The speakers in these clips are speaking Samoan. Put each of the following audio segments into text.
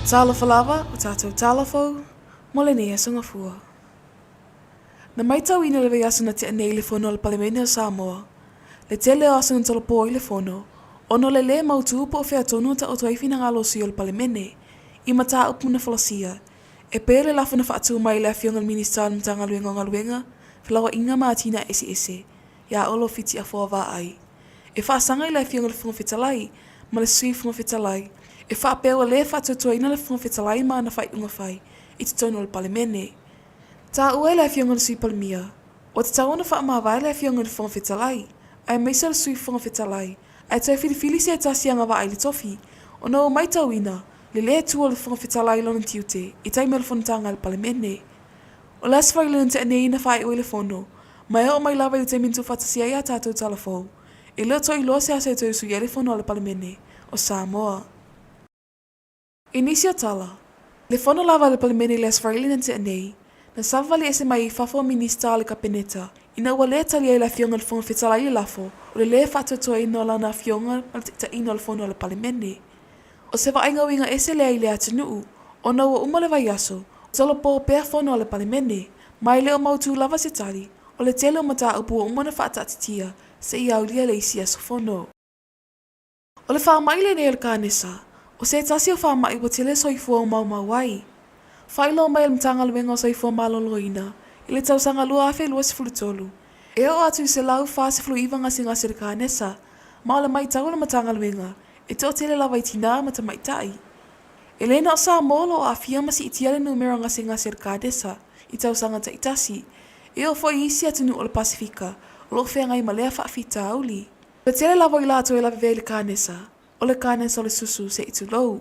Talofa lava o tatou tala fou mo lenei aso Gafua. Na maitauina le vaiaso na tea nei i le Fono a le Palemene o Samoa, le tele o aso na tolopo ai le Fono, ona o le lē mautū po o fea tonu na taoto ai finagalo o sui o le Palemene i mataupu na folasia e pei o le lafo na faatū mai e le Afioga i le Minisita o le Matagaluega o Galuega, Felauaiga ma Atinae Eseese, ia Olo Fiti Afoa Vaai, e faasaga i le Afioga i le Fofoga Fetalai ma le Sui Fofoga Fetalai, e faapea ua lē faatuatuaina le Fofoga Fetalai ma ana faaiuga fai i totonu o le Palemene. Taua e le Afioga i le Sui Palemia, ua tatau ona faamavae le Afioga i le Fofoga Fetalai, aemaise o le Sui Fofoga Fetalai, ae toe filifili se tasi agavaa i le tofi, ona ua maitauina le lē tu o le Fofoga Fetalai i lona tiute i taimi o le fonotaga a le Palemene. O le Aso Faraile na tea nei na faaiu ai le fono, ma e oo mai lava i le taimi na tuufaatasia ai a tatou tala fou, e le o toe iloa se aso e toe usui ai le fono a le Palemene o Samoa. I nisi o tala, le fono lava a le Palemene i le Aso Faraile na tea nei, na savavali ese mai ai fafo o Minista o le Kapeneta ina ua lē tali ai le Afioga i le Fofoga Fetalai i le lafo o le lē faatuatuaina o lana afioga ma le taitaiina o le fono a le Palemene. O se vaaiga uiga ese lea i le atunuu, ona ua uma le vaiaso, tolopo pea fono a le Palemene, ma e le o mautū lava se tali, o le tele o mataupu ua uma ona faataatitia seia aulia le isi aso fono. O le faamai lenei o le kanesa, o se tasi o faamai ua tele soifua o maumau ai. Faailoa mai e le Matagaluega o Soifua Maloloina i le tausaga 2023, e oo atu i 149 gasegase o le kanesa, ma o le maitau a le Matagaluega, e toatele lava i tinā ma tamaitai. E le na o Samoa o lo o aafia ma siitia le numera o gasegase o le kanesa i tausaga taitasi, e oo foi i isi atunuu o le Pasefika o lo o feagai ma lea faafitauli. Ua tele lava i latou e lavevea i le kanesa, o le kanesa o le susu se i tulou.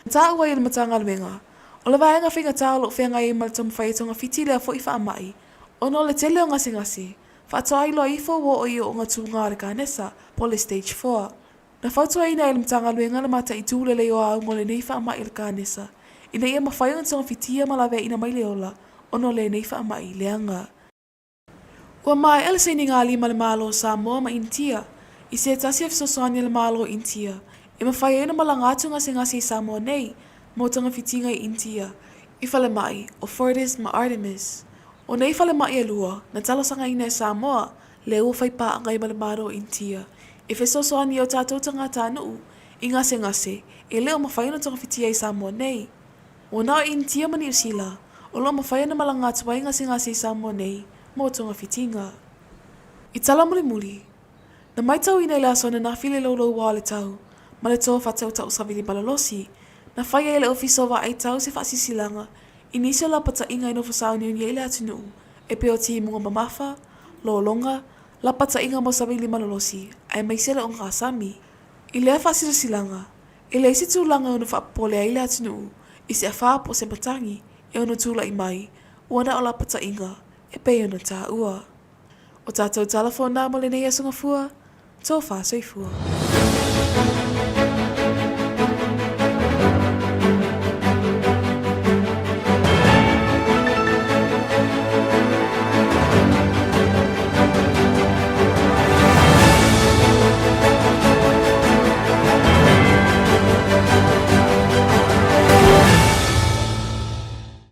Na taua ai e le Matagaluega, o le vaega faigata o lo o feagai ai ma le taumafai e togafiti lea foi faamai, ona o le tele o gasegase, faatoa iloa ifo ua oo i ooga tūgā o le kanesa, po o le stage four. Na fautuaina ai e le Matagaluega le mataitu lelei o auga o lenei faamai o le kanesa, ina ia mafai ona togafitia ma laveaiina mai le ola ona o lenei faamai leaga. Ua maea le sainigalima a le Malo o Samoa ma Initia i se tasi o fesoasoani a le Malo o Initia e mafai ai ona malaga atu gasegase i Samoa nei mo togafitiga i Initia i falemai o Fortis ma Artemis. O nei falemai e lua na talosagaina e Samoa lea ua fai paaga ai ma le Malo o Initia e fesoasoani i o tatou tagatanuu i gasegase e le o mafai ona togafitia i Samoa nei. Ua na o Initia ma Niu Sila o lo o mafai ona malaga atu ai gasegase i Samoa nei mo togafitiga. I tala mulimuli, na maitauina i le aso ananafi le louloua o le tau ma le tofa tautau savili malolosi, na fai ai e le Ofisa o Vaai Tau se faasilasilaga i nisi o lapataiga e nofo sauniuni ai le atunuu e pei o timuga mamafa, lologa, lapataiga mo savili malolosi aemaise le ogasami. I lea faasilasilaga, E leai se tulaga e ono faapopole ai le atunuu i se afā po o se matagi e ono tulai mai ua na o lapataiga e pei ona taua. O tatou tala fōnā mo lenei aso Gafua, Tofa Soifua.